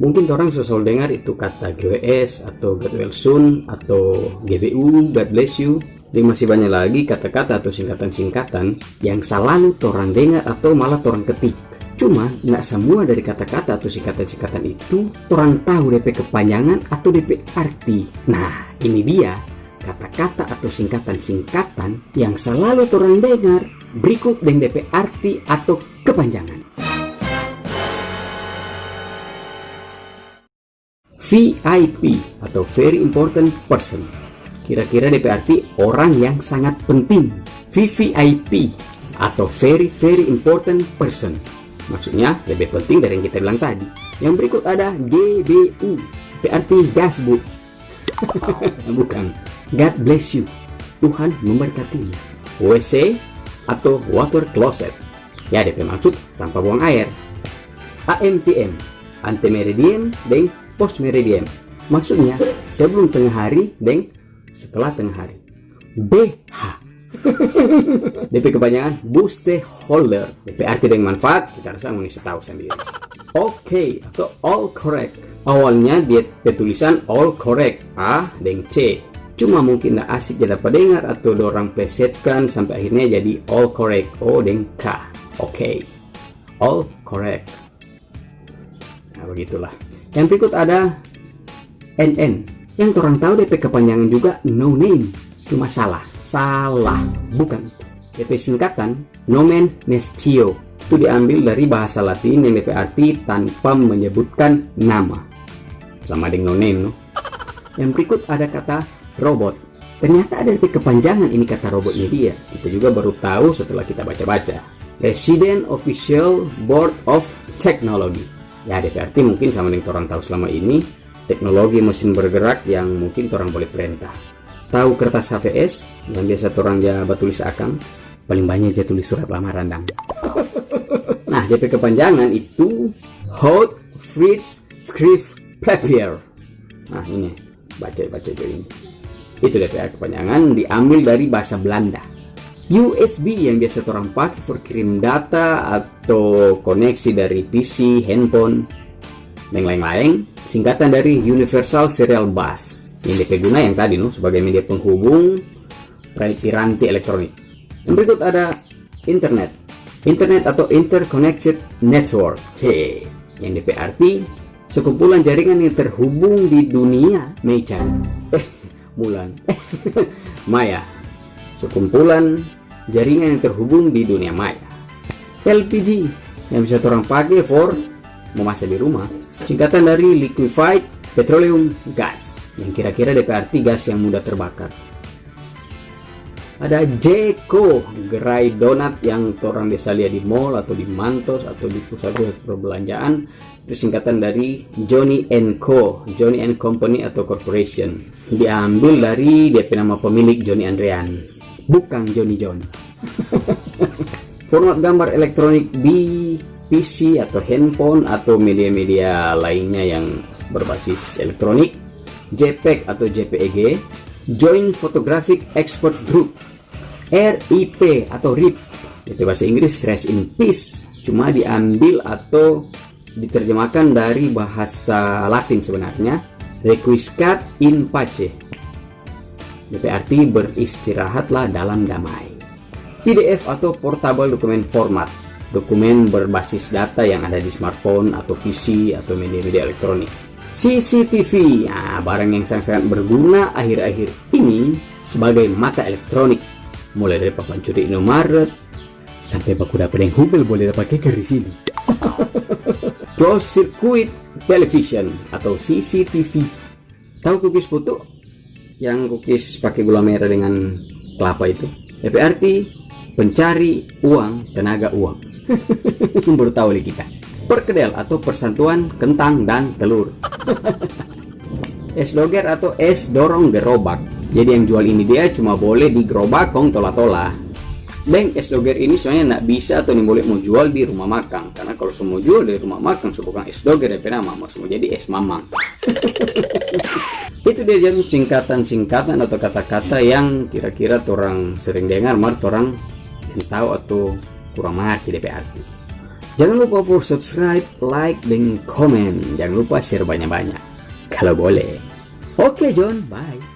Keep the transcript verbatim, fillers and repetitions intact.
Mungkin torang so selalu dengar itu kata G W S atau Get Well Soon atau G B U, God Bless You. Deng masih banya lagi kata-kata atau singkatan-singkatan yang salalu torang dengar atau malah torang ketik. Cuma, nggak semua dari kata-kata atau singkatan-singkatan itu torang tahu depe kepanjangan atau depe arti. Nah, ini dia kata-kata atau singkatan-singkatan yang salalu torang dengar berikut deng depe arti atau kepanjangan. V I P atau very important person. Kira-kira depe arti orang yang sangat penting. V V I P atau very, very important person. Maksudnya lebih penting dari yang kita bilang tadi. Yang berikut ada G B U. Depe arti gas, Bu. Bukan. God bless you. Tuhan memberkatimu. W C atau water closet. Ya, depe maksud tanpa buang aer. A M P M, antemeridiem deng postmeridiem. Maksudnya, sebelum tengah hari deng setelah tengah hari. B H. Depe kepanjangan buste holder. Depe arti deng manfaat, kita rasa ngoni se tau sandiri. Oke atau all correct. Awalnya dia pe tulisan all correct, A deng C. Cuma mungkin nda asik ja dapa dengar atau dorang plesetkan sampe akhirnya jadi all correct, O deng K. Oke. All correct. Nah, begitulah. Yang berikut ada N N. Yang torang tahu depe kepanjangan juga no name. Cuma salah. Salah. Bukan. Depe singkatan nomen nestio. Itu diambil dari bahasa Latin yang depe arti tanpa menyebutkan nama. Sama deng no name, no? Yang berikut ada kata robot. Ternyata ada depe kepanjangan ini kata robot ini dia. Kita juga baru tahu setelah kita baca-baca. Resident Official Board of Technology. Ya, depe arti mungkin sama deng torang tahu selama ini, teknologi mesin bergerak yang mungkin torang boleh perintah. Tahu kertas H V S yang biasa torang ja batulis akang? Paling banya ja tulis surat lamaran dang. Nah, depe kepanjangan itu Hot Fritz Schrift Papier. Nah, ini. Baca, baca jo ini. Itu depe kepanjangan diambil dari bahasa Belanda. U S B yang biasa torang pake for kirim data atau koneksi dari P C, handphone, deng laeng-laeng, singkatan dari Universal Serial Bus. Yang depe guna yang tadi, no, sebagai media penghubung rai piranti elektronik. Yang berikut ada internet. Internet atau interconnected network. He, yang depe arti, sekumpulan jaringan yang terhubung di dunia maican. Eh, bulan. Maya. Sekumpulan jaringan yang terhubung di dunia maya. L P G, yang bisa torang pake for memasak di rumah. Singkatan dari liquefied petroleum gas, yang kira-kira depe arti gas yang mudah terbakar. Ada J Co, gerai donat yang torang biasa lia di mall atau di Mantos atau di pusat-pusat perbelanjaan. Itu singkatan dari Johnny and Co, Johnny and Company atau Corporation. Diambil dari depe nama pemilik, Johnny Andrean, bukang Johnny John. Format gambar elektronik di P C atau handphone atau media-media lainnya yang berbasis elektronik, JPEG atau J P E G, Joint Photographic Expert Group, R I P atau rip. Itu bahasa Inggris, rest in peace. Cuma diambil atau diterjemahkan dari bahasa Latin sebenarnya, requiescat in pace. Depe arti beristirahatlah dalam damai. P D F atau portable document format, dokumen berbasis data yang ada di smartphone atau P C atau media-media elektronik. C C T V, nah, barang yang sangat-sangat berguna akhir-akhir ini sebagai mata elektronik, mulai dari papan curi Indomaret sampai baku dapa deng Google boleh dapa keker di sini. Closed circuit television atau C C T V. Tahu kukis putu? Yang kukis pake gula merah dengan kelapa itu. Depe arti, pencari uang, tenaga uang. Baru tahu lagi kita. Perkedel atau persatuan kentang dan telur. Es doger atau es dorong gerobak. Jadi yang jual ini dia cuma boleh di gerobak kong tola-tola. Deng es doger ini soalnya ndak bisa atau ni boleh mo jual di rumah makang. Karena kalau so mo jual di rumah makang, so bukang es doger depe nama, mo so mo jadi es mamang. Itu dia jadi singkatan-singkatan atau kata-kata yang kira-kira torang sering dengar, mar torang yang tahu atau kurang mengerti depe arti. Jangan lupa for subscribe, like, deng komen. Jangan lupa share banyak-banyak. Kalau boleh. Oke, John, bye.